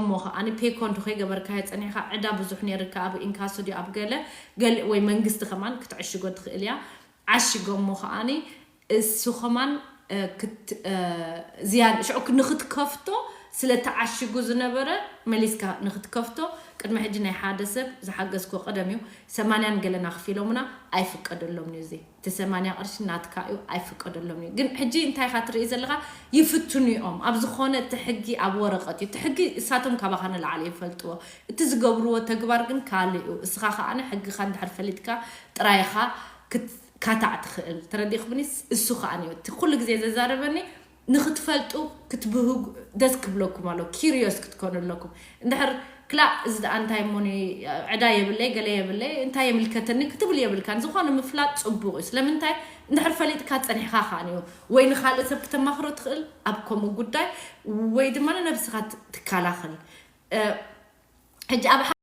እሞ ከዓኒ ፔኮ እንዶ ከይገበርካዮ ጸኒሕካ ዕዳ ብዙሕ ነይርካ ኣብ ኢንካሶ ድዩ ኣብ ገለ ገለ ወይ መንግስቲ ከማን ክትዕሽጎ ትኽእል እያ። ዓሽጎ እሞ ከዓኒ እሱ ከማን እ፣ ክት- እ፣ ዝያድ ሽዑ ክ- ንክትከፍቶ ስለ ተዓሽጉ ዝነበረ መሊስካ ንክትከፍቶ ቅድሚ ሕጂ ናይ ሓደ ሰብ ዝሓገዝኮ ቀደም እዩ። ሰማንያን ገለና ክፊሎምና ኣይፍቀደሎም እዩ። እዚ እቲ ሰማንያ ቅርሺ ናትካ እዩ ኣይፍቀደሎም እዩ። ግን ሕጂ እንታይ ኢኻ ትርኢ ዘለኻ? ይፍትኑ እዮም። ኣብ ዝኾነ እቲ ሕጊ ኣብ ወረቐት እዩ። እቲ ሕጊ እሳቶም ካባኻ ንላዕሊ ይፈልጥዎ። እቲ ዝገብርዎ ተግባር ግን ካልእ እዩ። እስኻ ከዓነ ሕግኻ እንድሕር ፈሊጥካ ጥራይኻ ክት- ካታዕ ትኽእል። ተረዲእኩምኒ? እሱ ከዓነ እዩ። እቲ ኩሉ ግዜ ዘዛረበኒ ንክትፈልጡ ክትብህጉ ደስ ክብለኩም ኣሎ። ኪሪዮስ ክትኮኑ ኣለኩም። እንድሕር ክላ እዚ ደኣ እንታይ እሞኒ ዕዳ የብለይ ገለ የብለይ እንታይ የምልከተኒ ክትብል የብልካን። ዝኾነ ምፍላጥ ጽቡቕ እዩ። ስለምንታይ እንድሕር ፈሊጥካ ጸኒሕካ ከዓን እዩ ወይ ንኻልእ ሰብ ክተማኽሮ ትኽእል ኣብ ከምኡ ጉዳይ ወይ ድማ ንነብስኻ ት- ትከላኸል። እ፣ ሕጂ ኣብ